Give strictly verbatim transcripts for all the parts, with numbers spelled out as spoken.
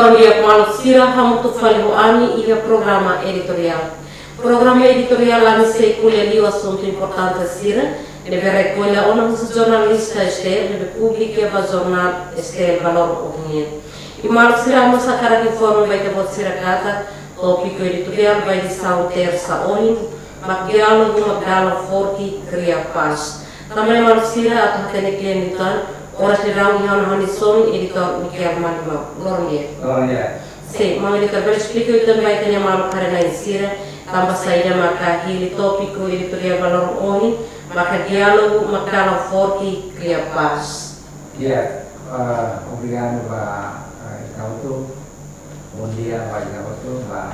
Di'ak maluk sira, hamutuk fali ho ami iha programa editoriál. Programa editoriál ami sei ko'alia liu asuntu importante sira ne'ebé rekolla ona husi jornalista S T L ne'ebé publika ba jornál S T L ba loron ohin nian. I maluk sira, ami mós hakarak informa ba ita-boot sira katak tópiku editoriál ba edisaun tersa ohin mak diálogu mak dalan forte kria pás. Tanba ne'e maluk sira, atu hatene kle'an liután, oras daudaun iha ona ha'u-nia sorin editór Miguel Malimau. Loron di'ak. Loron di'ak. Sin, maun editór, bele esplika uitoan ba ita-nia maluk haree-na'in sira, tanba saida maka hili tópiku editoriál ba loron ohin maka diálogu mak dalan forte kria pás. Di'ak, eh, obrigadu ba, eh, ita hotu. Bondia ba ita hotu, ba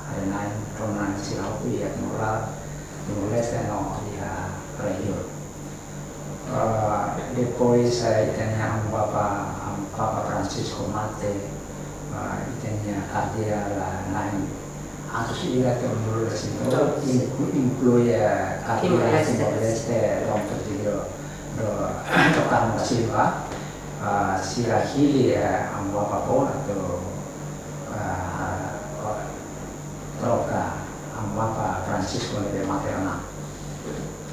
haree-na'in, rona-na'in sira hotu iha Timor laran, Timor-Leste no iha rejiaun. Eh, depois, eh, ita-nia Amu Papa, Amu Papa Francisco mate, eh, ita-nia kardeál, eh, na'in atus ida tiha-nulu-resin-tolu, inklu-, inklui, eh, kardeál Timor-Leste. Timor-Leste, Dom Virgílio do, do Carmo da Silva, eh, sira hili, eh, Amu Papa foun atu, eh, troka Amu Papa Francisco ne'ebé mate ona.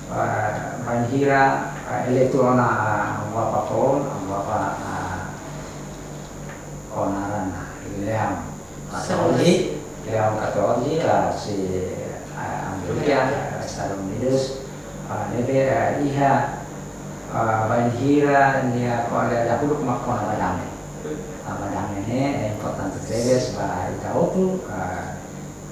Eh, bainhira, eh, eleitu ona, eh, Amu Papa foun, Amu Papa, eh, ho naran Leão katorze, Leão katorze, eh, husi, eh, Amérika, eh, Estadus Unidus, eh, ne'ebé, eh, iha, eh, bainhira nia ko'alia dahuluk mak kona-ba dame. Tanba dame ne'e, eh, importante tebes ba ita hotu, eh,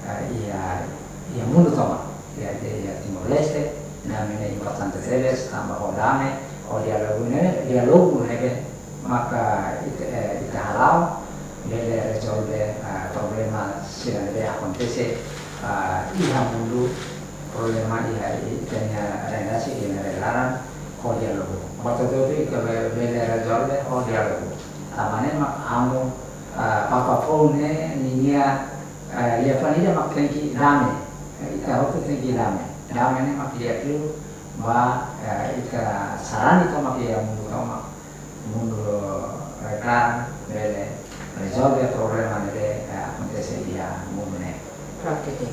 eh, iha, iha mundu tomak. Iha, iha, iha Timor-Leste, dame ne'e importante tebes, tanba ho dame, ho diálogu ne'e, diálogu ne'ebé maka ita, eh, ita hala'o, bele rezolve, eh, problema sira ne'ebé akontese, eh, iha mundu, problema iha ita-nia realidade, iha rai-laran, ho diálogu. Buat hotu-hotu ita be-, bele rezolve ho diálogu. Tanba ne'e mak Amu, eh, Papa foun ne'e ninia, eh, liafuan ida mak tenke dame. Eh, ita hotu tenke dame. Dame ne'e mak di'ak liu ba, eh, ita sarani tomak iha mundu tomak, mundu rai-laran, bele rezolve problema ne'ebé, eh, akontese iha mundu ne'e. Oke, oke.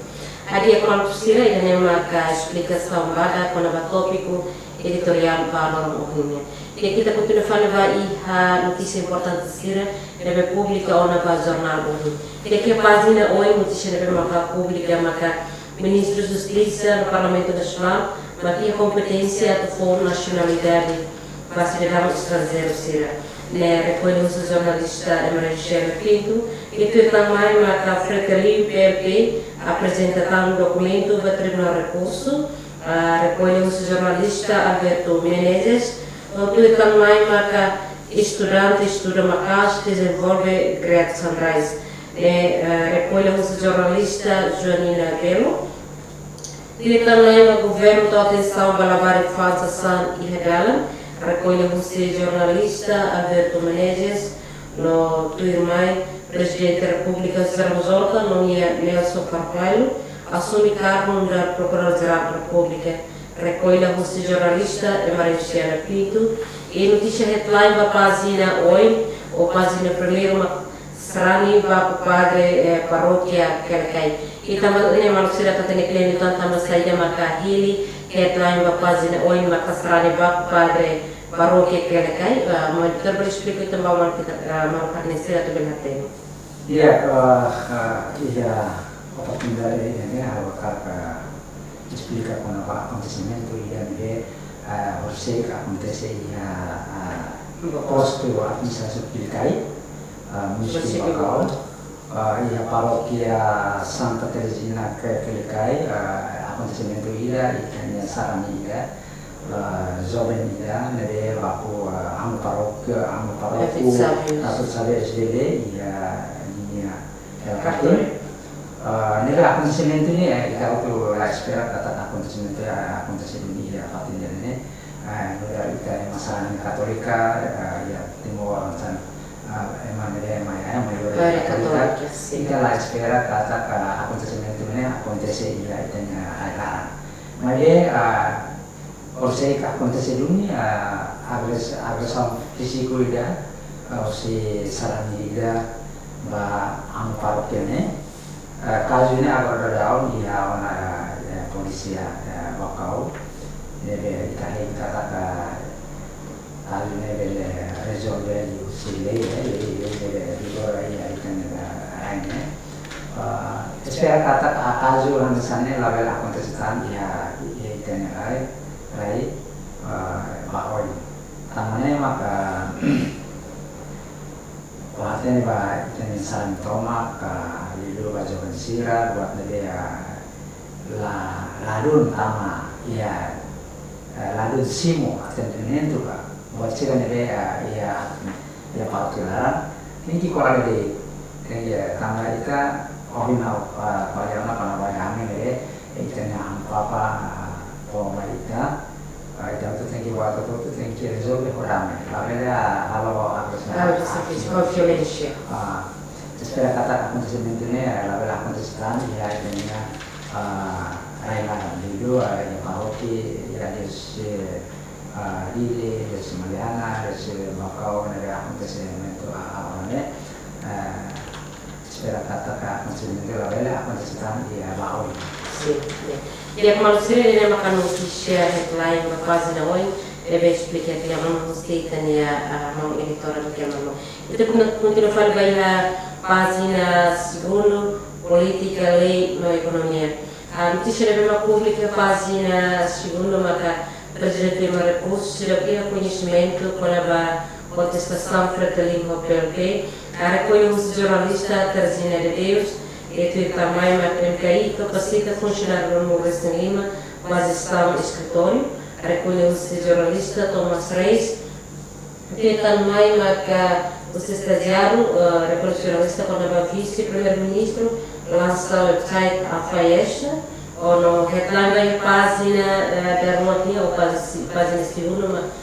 Hadi'a maluk sira, ida-ne'e maka esplikasaun badak kona-ba tópiku editoriál ba loron ohin nian. Di'ak, ita kontinua fali ba iha notísia importante sira ne'ebé publika ona ba jornál ohin. Di'ak, iha pájina oin notísia ne'ebé maka publika maka Ministru Justisa no Parlamentu Nasionál mak iha kompeténsia atu fó nasionalidade ba sidadaun estranjeiru sira. Ne'e rekolla husi jornalista Emerenciana Pinto, i tuir tan mai maka Fretilin P L P aprezenta tan dokumentu ba Tribunál Rekursu, ah, rekolla husi jornalista Alberto Menezes, no tuir tan mai maka estudante estuda maka'as dezenvolve Great Sunrise. Ne'e, eh, rekolla husi jornalista Joanina Belo. Tuir tan mai mak governu tau atensaun ba labarik fa'an sasán iha dalan, rekolla husi jornalista Alberto Menezes, no tuirmai Prezidente Repúblika José Ramos Horta no nia Nelson Carvalho asume kargu nu'udar Prokuradór Jerál Repúblika, rekolla husi jornalista Emerenciana Pinto, i notísia headline ba pájina oin, ou pájina primeiru mak sarani baku padre, eh, parókia Quelicai. I tanba ne'e maluk sira atu hatene kle'an liután tanba saida maka hili headline ba pájina oin maka sarani baku padre parókia Quelicai. Ah, maun editór bele esplika uitoan ba maluk, ah, maluk haree-na'in sira atu bele hatene. Di'ak, eh, eh, iha oportunidade ida-ne'e ha'u hakarak esplika kona-ba akontesimentu ida ne'ebé, eh, horisehik akontese iha, eh, postu administrativu Quelicai, eh, munisípiu Baucau, eh, iha parókia Santa Terezinha Quelicai, eh, akontesimentu ida, ita-nia sarani ida, eh, joven ida ne'ebé baku, eh, amu parókia, amu paróku, David Xavier. David Xavier S D D, iha ninia, eh, Katolika. Eh, ne'ebé akontesimentu ne'e, eh, ita hotu la espera katak akontesimentu, eh, akontese duni iha fatin ida-ne'e. Eh, nu'udar ita ema sarani Katolika, eh, iha Timor hanesan, eh, ema ne'ebé ema, eh, maioria Katolika. Katolika, sin. Ita la espera katak, eh, akontesimentu ne'e akontese iha ita-nia rai-laran. Maibé, eh, horisehik akontese duni, eh, agres-, agresaun fíziku ida, eh, husi sarani ida, ba amu parókia ne'e. Eh, kazu ne'e agora daudaun iha ona, eh, polísia, eh, Baucau. Ne'ebé ita hein katak kazu ne'e bele rezolve husi lei, eh, lei, lei bele vigora iha ita-nia rai ne'e. Eh, espera katak kazu hanesan ne'e labele akontese tan iha, iha ita-nia rai, rai, eh, ba oin. Tanba ne'e maka, kuaten ba ita-nia saran tomak, ah, liuliu ba joven sira, buat ne'ebé, ah, la, ladún tama, iha, eh, ladún simu atendimentu ba buat sira ne'ebé, ah, iha, iha parókia laran, tenke kora de'it, tenke, tanba ita, ohin ha'u, ah, ko'alia ona kona-ba dame ne'ebé, ita-nia Amu Papa, ah, fó mai ita, ah, ita hotu tenke buat hotu-hotu tenke rezolve ho dame. Labele, ah, halo agresão. Halo agresão fízika, ho violénsia. Ah, espera katak akontesimentu ne'e, eh, labele akontese tan iha ita-nia, ah, rai laran, liuliu, ah, iha parókia, iha dioseze, ah, Dili, dioseze Maliana, dioseze Baucau, ne'ebé akontesimentu, ah, ah, ne'e, eh, espera katak akontesimentu labele akontese tan iha ba oin. Sin, ya. Di'ak maluk sira, ida-ne'e maka notísia headline ba pájina oin, ne'ebé esplika tiha ona husi ita-nia, ah, maun editora do Kelman. Ita kontinua, kontinua fali ba iha pájina segundu, polítika, lei no ekonomia. Ah, notísia ne'ebé mak publika iha pájina segundu maka Prezidente Dilma Rousseff seidauk iha koñesimentu kona-ba kontestasaun Fretilin ho P L P, ah, rekolla husi jornalista Terzina de Deus, e tuir tan mai mak M K I kapasita funsionáriu rumo resin lima ba jestaun eskritóriu, rekolla husi jornalista Thomas Reis, tuir tan mai maka husi estajiáriu, eh, rekolla jornalista kona-ba vise-primeiru-ministru lansa website Afaesta, no headline ba iha pájina, eh, daruak nian, ou pájina, pájina segundu mak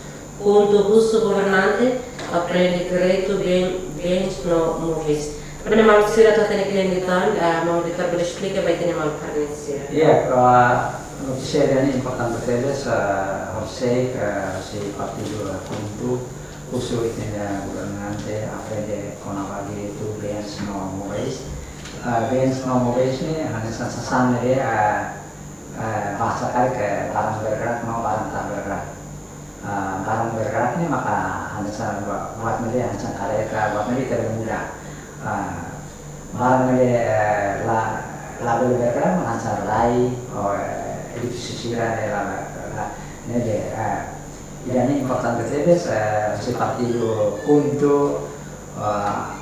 Puntu, husu governante aprende direitu ben, bens no móveis. Maun, maluk sira atu hatene kle'an liután, ah, maun editór bele esplika ba ita-nia maluk sira. Ya, ah, notísia ida-ne'e importante tebes, ah, horiseik, ah, husi partidu, ah, Puntu, husu ita-nia governante aprende kona-ba direitu bens no móveis. Ah, bens no móveis ne'e hanesan sasán ne'ebé, ah, ah, bahasa karik, eh, barang bergerak no barang tak bergerak. Ah, barang bergerak ne'e maka hanesan ba-, buat ne'ebé hanesan kareta, buat ne'ebé ita bele muda. Ah, barang ne'ebé, eh, la, labele bergerak mak hanesan rai, ou, eh, edifísiu sira ne'e la, la, la, ne'ebé, eh, ida-ne'e importante tebes, eh, husi partidu Puntu, eh,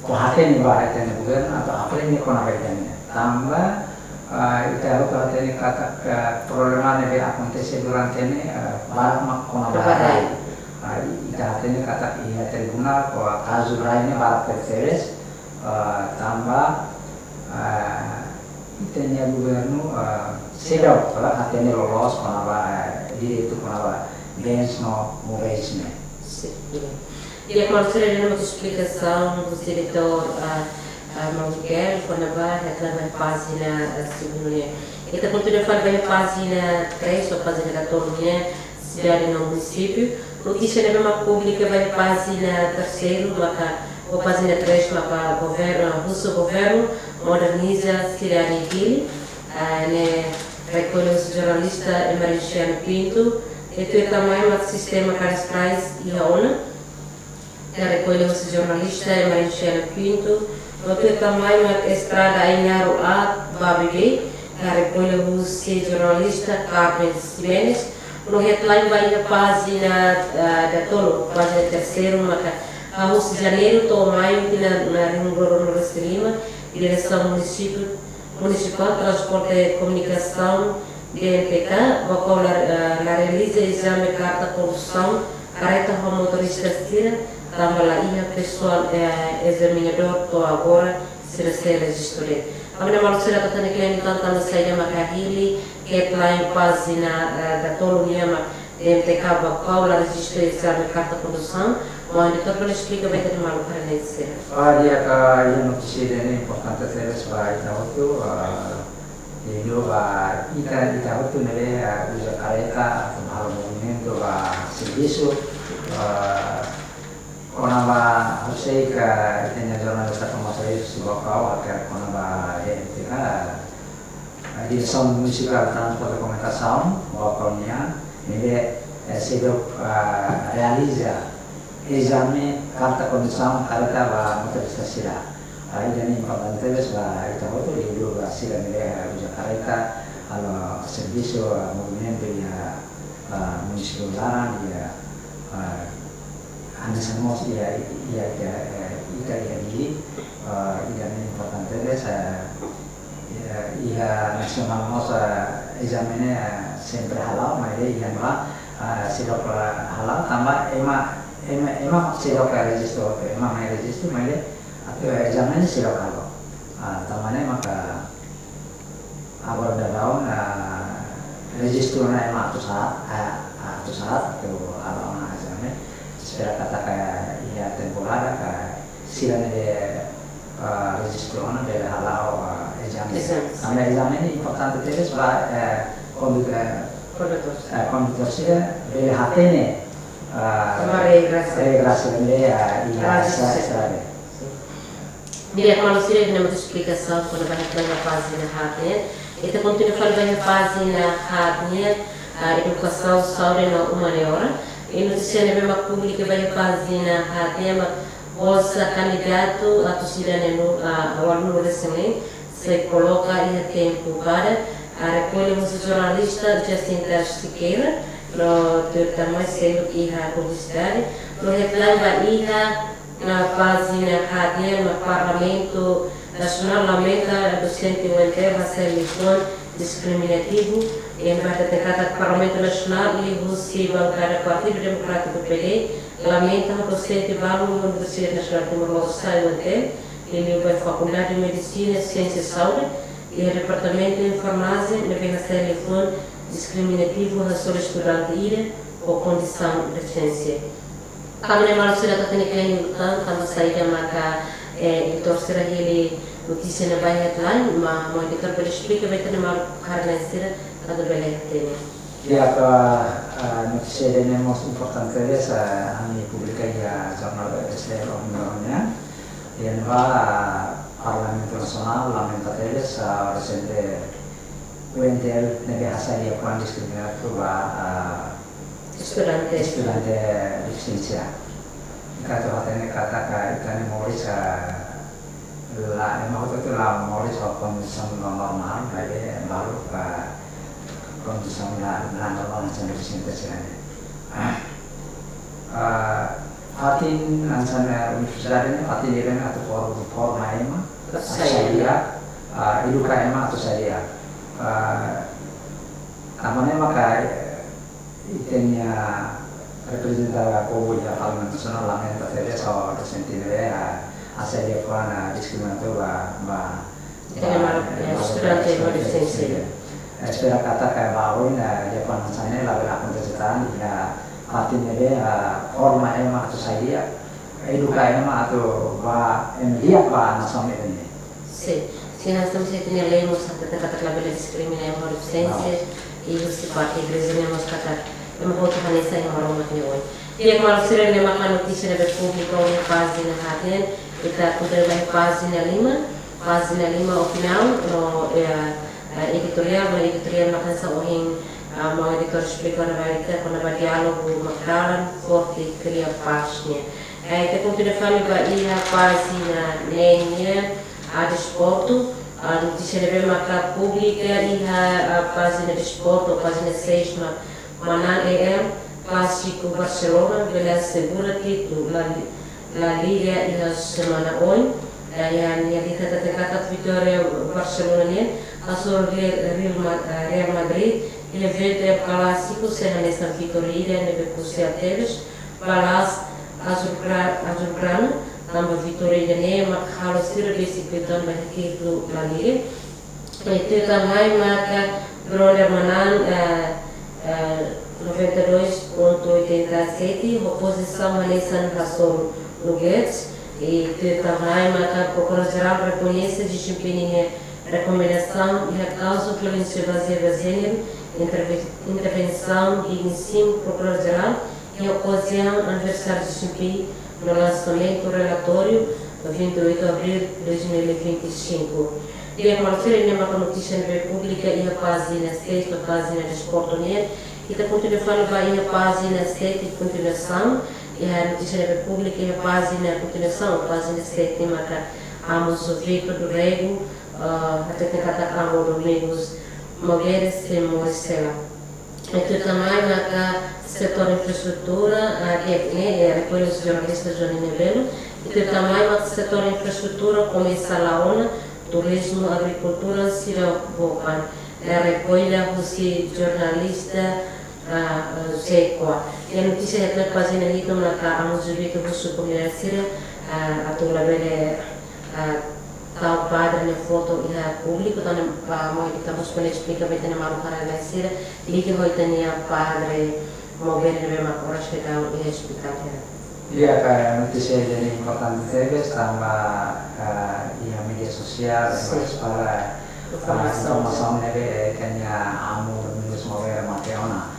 ko hatene ba ita-nia governu atu aprende kona-ba ida-ne'e. Tanba, ah, ita hotu hatene katak, ah, problema ne'ebé akontese durante ne'e, ah, barak mak kona-ba rai. Kona-ba rai. Ah, ita hatene katak iha tribunál ho kazu rai ne'e barak tebes, ah, tanba, ah, ita-nia governu, ah, seidauk, ah, hatene loloos kona-ba, ah, direitu kona-ba bens no móveis ne'e. Sin. Di'ak, maun, sira, ida-ne'e mak esplikasaun husi editór, ah, ah, maun Miguel, kona-ba headline ba pájina, ah, segundu nian. Ita kontinua fali ba pájina três ou pájina catorze nian, sidade no munisípiu. Notísia ne'ebé mak publika ba pájina terseiru, maka, ou pájina três, maka governu, ah, husu governu moderniza sidade Dili, ah, ne'e rekolla husi jornalista Emerenciano Pinto, e tuir tan mai mak sistema kadastrais iha ona, ne'e rekolla husi jornalista Emerenciano Pinto, no tuir tan mai mak estrada Ainaro A ba Bebei, ne'e rekolla husi jornalista Carmen Ximenes, no headline ba iha pájina, ah, datoluk, pájina terseiru, maka, ah, husi Janeiru to'o Maiu tinan, ah, rihun rua ruanulu resin lima, Diresaun Munisípiu Munisipál Transporte e Komunikasaun, D M T K, Baucau la, eh, la realiza ezame karta kondusaun kareta ho motorista sira, tanba la iha pesoál, eh, ezaminadór to'o agora sira sei rejistu de'it. Maun, maluk sira atu hatene kle'an liután tanba saida maka hili headline pájina, eh, datoluk nian mak D M T K Baucau la rejistu ezame karta kondusaun, maun editór bele esplika ba ita-nia maluk sira. Ah, di'ak, iha notísia ida-ne'e importante tebes ba ita hotu, ah, liuliu ba ita, ita hotu ne'ebé, ah, uza kareta atu halo movimentu ba servisu, ah, Kona-ba, ha'u sei ka ita-nia jornalista famozu Yusuf Baucau, hakarak kona-ba, eh, ita, eh, Diresaun Munisipál Transporte e Komunikasaun, Baucau nian, ne'ebé, eh, seidauk, eh, realiza ezame karta kondisaun karreta ba motorista sira. Ah, ida-ne'e importante tebes ba ita hotu, liuliu ba sira ne'ebé, eh, uza karreta, halo servisu, eh, movimentu iha, eh, munisípiu laran, iha, eh, hanesan mós iha, iha, iha, eh, ita iha Dili, eh, ida-ne'e importante tebes, eh, iha, iha nasionál mós, eh, ezame ne'e, eh, sempre hala'o, maibé iha ne'ebá, eh, seidauk hala'o, tanba ema, ema, ema seidauk rejistu, ema mai rejistu, maibé atu ezame ne'e seidauk halo. Ah, tanba ne'e maka agora daudaun, ah, rejistu ona ema atus haat, ah, atus haat atu hala'o ona ezame. Espera katak iha temporada ka sira ne'ebé, ah, rejistu ona bele hala'o, ah, ezame. Ezame. Tanba ezame ne'e importante tebes ba, eh, kondu-, eh, kondutór, eh, kondutór sira bele hatene, ah, tanba regra sira, regra sira ne'ebé, ah, iha, rejistu, estrada. Di'ak, maluk sira, ita-nia esplikasaun kona-ba iha pájina haat nian. Ita kontinua fali ba iha pájina haat nian, ah, edukasaun, saúde no uma-nia oan. I notísia ne'ebé mak publika ba iha pájina haat nian mak bolsa kandidatu atus ida ne'e, ah, ualunulu resin-neen sei koloka iha tempu badak, ah, rekolla husi jornalista Jacinta Sequeira, no tuir tan mai seluk iha publisidade, no headline ba iha, ah, pájina haat nian mak Parlamentu Nasionál lamenta dosente UNTL hasai liafuan diskriminativu, i ne'ebé hateten katak Parlamentu Nasionál liuhusi bankada Partidu Demokrátiku, P D, lamenta dosente balu Universidade Nasionál Timor-Leste, UNTL, liuliu ba Fakuldade Medisina Siénsia Saúde, iha Departamentu Enfermajen, ne'ebé hasai liafuan diskriminativu hasoru estudante ida ho kondisaun defisiénsia. Tanba ne'e maluk sira ita tenke kle'an liután, tanba saida maka, eh, editór sira hili notísia ne'e ba iha headline, maibé editór bele esplika ba ita-nia maluk karik sira atu bele hatene. Di'ak, ah, notísia ida-ne'e mós importante tebes, ah, ami publika iha jornál S T L ohin loron nian. Iha ne'ebá, ah, Parlamentu Nasionál lamenta tebes, ah, dosente UNTL ne'ebé hasai liafuan diskriminativu ba, ah, estudante, estudante defisiénsia. Ita atu hatene katak ita-nia moris, ah, la, ema hotu-hotu la moris ho kondisaun normál, maibé balu ba kondisaun la, la normál hanesan defisiente sira-ne'e. Ah, fatin hanesan, eh, universidade ne'e fatin ida ne'ebé atu for-, forma ema, atu sai, sai di'ak, ah, eduka ema atu sai di'ak. Ah, tanba ne'e maka, eh, ita-nia reprezentante povu iha Parlamentu Nasionál lamenta tebes ho dosente ne'ebé, ah, hasai liafuan, ah, diskriminativu ba, ba, ita-nia maluk, eh, ba, estudante, estudante ba defisiénsia. Espera katak ba oin, eh, liafuan hanesan ne'e labele akontese tan, iha fatin ne'ebé, eh, forma ema atu sai di'ak, eduka ema atu ba ema di'ak ba nasaun ida-ne'e. Sin, sin, hanesan ita-nia lei mós hateten katak labele diskrimina ema ho defisiénsia, no. I husi parte igreja nian mós katak ema hotu hanesan Maromak nia oan. Di'ak, maluk sira, ne'e maka notísia ne'ebé publika iha pájina haat nian, ita kontinua ba iha pájina lima, pájina lima opiniaun, no, eh, eh, editoriál, no editoriál mak hanesan ohin, ah, maun editór esplika ona ba ita, kona-ba diálogu mak dalan forte kria pás nian. Eh, ita kontinua fali ba iha pájina neen nian, ah, desportu, ah, notísia ne'ebé maka publika iha, ah, pájina desportu, pájina seis mak Manan E M, Klásiku Barcelona, bele asegura títulu La Li-, La Liga iha semana oin. Eh, iha, iha ita hateten katak vitória Barcelona nian hasoru Real, Real Ma-, eh, Real Madrid iha eventu El Clásico sei hanesan vitória ida ne'ebé krusiál tebes ba la'ós Azulgra-, Azulgrana, tanba vitória ida-ne'e mak halo sira besik liután ba iha títulu La Liga. I tuir tan mai maka durante Manan, eh, eh, noventa e dois ponto oitenta e sete, ho pozisaun hanesan hasoru Nuggets. I tuir tan mai maka Prokuradór-Jerál rekoñese dezempeñu ninia rekomendasaun iha kauza violénsia bazeada ba jéneru, interve-, intervensaun dignisim Prokuradór-Jerál iha okaziaun aniversáriu dezempeñu no lansamentu relatóriu, vinte e oito de abril de dois mil e vinte e cinco. Di'ak maluk sira, ne'e maka notísia ne'ebé publika iha pájina seis, pájina desportu nian. Ita kontinua fali ba iha pájina sete, kontinuasaun. Iha notísia ne'ebé publika iha pájina kontinuasaun, pájina sete, maka Amu João Vitor do Rego, ah, hateten katak Amu Domingos Maubere sei moris hela. Ita tuir tan mai maka setór infraestrutura, ah, di'ak, ne'e, eh, rekolla husi jornalista Johnny Nebelo. Ita tuir tan mai maka setór infraestrutura komesa la'o ona, turizmu, agrikultura sira bopan. Eh, rekolla husi jornalista, ah, eh, José Coa. Iha notísia iha pájina hitu maka Amu João Vitor husu komunidade sira, ah, atu labele, ah, tau padre nia foto iha públiku, tanba, ah, maibé ita mós bele esplika ba ita-nia maluk karena sira, liga ho ita-nia padre Maubere ne'ebé mak oras daudaun iha ospitál hela. Di'ak, eh, notísia ida-ne'e importante tebes tanba, eh, iha média sosiál, sin, ema espalla, eh, informasaun, informasaun ne'ebé, eh, ita-nia Amu Domingos Maubere mate ona.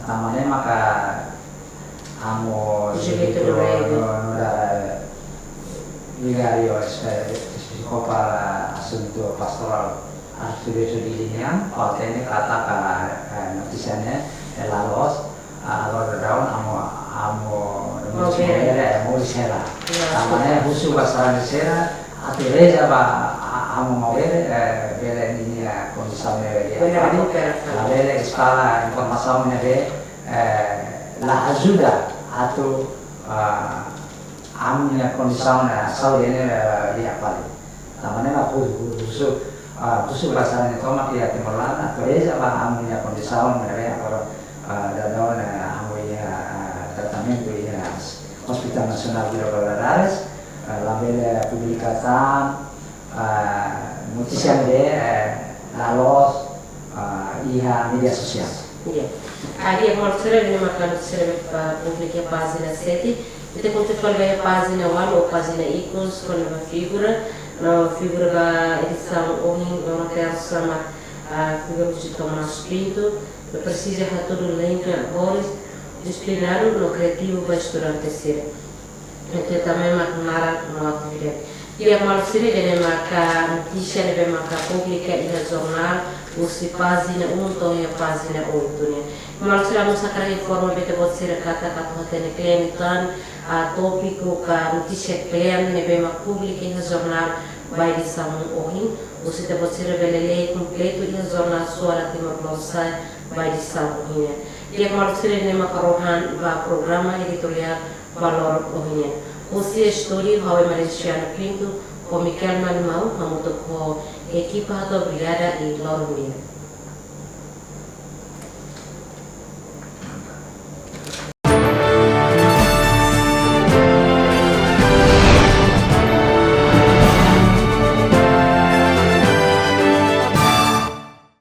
Tanba ne'e maka Amu João Vitor, João Vitor do Rego, no, no dada, eh, vigáriu, eh, espesífiku para asuntu pastorál Arsebispadu Dili nian, fó-hatene katak, eh, notísia ne'e, eh, la loos, ah, agora daudaun Amu, Amu Domingos Maubere, Maubere, eh, moris hela. Ya. Tanba ne'e husu ba sarani sira atu reza ba, ah, Amu Maubere, eh, bele ninia kondisaun ne'e bele, bele fali, rekupera fali. Labele espalla informasaun ne'ebé, eh, la ajuda atu, ah, Amu nia kondisaun, eh, saúde ne'e, eh, di'ak fali. Tanba ne'e mak hu-, hu-, husu, ah, husu ba sarani tomak iha Timor laran atu reza ba Amu nia kondisaun ne'ebé agora, ah, daudaun, eh, Amu iha, ah, tratamentu iha Hospital Nasionál Vila Valadares, eh, labele publika tan, ah, notísia ne'ebé, eh, la loos, ah, iha média sosiál. Ya. Ah, di'ak maluk sira, ne'e maka notísia ne'ebé publika iha pájina sete. Ita kontinua fali ba iha pájina ualu ou pájina ikus, kona-ba figura. No figura ba edisaun ohin, loron tersa mak, ah, figura husi Tomás Pinto, no presiza hatudu lenka horis, disiplinadu no kriativu ba estudante sira. Ita tuir tan mai mak naran no atividade. Di'ak maluk sira, ida-ne'e maka notísia ne'ebé maka publika iha jornál, husi pájina um to'o iha pájina oito nian. Maluk sira, Amu sira hakarak informa ba ita-boot sira katak atu hatene kle'an tan, ah, tópiku ka notísia kle'an ne'ebé mak publika iha jornál ba edisaun ohin, husi ita-boot sira bele lee kompletu iha jornál Suara Timor Lorosa'e ba edisaun ohin nian. Di'ak maluk sira, ne'e maka rohan ba programa editoriál ba loron ohin nian. Husi estúdiu, ha'u Ema Lenciana Pinto, ho Miquel Malimau, hamutuk ho ekipa hato'o obrigada i loron di'ak.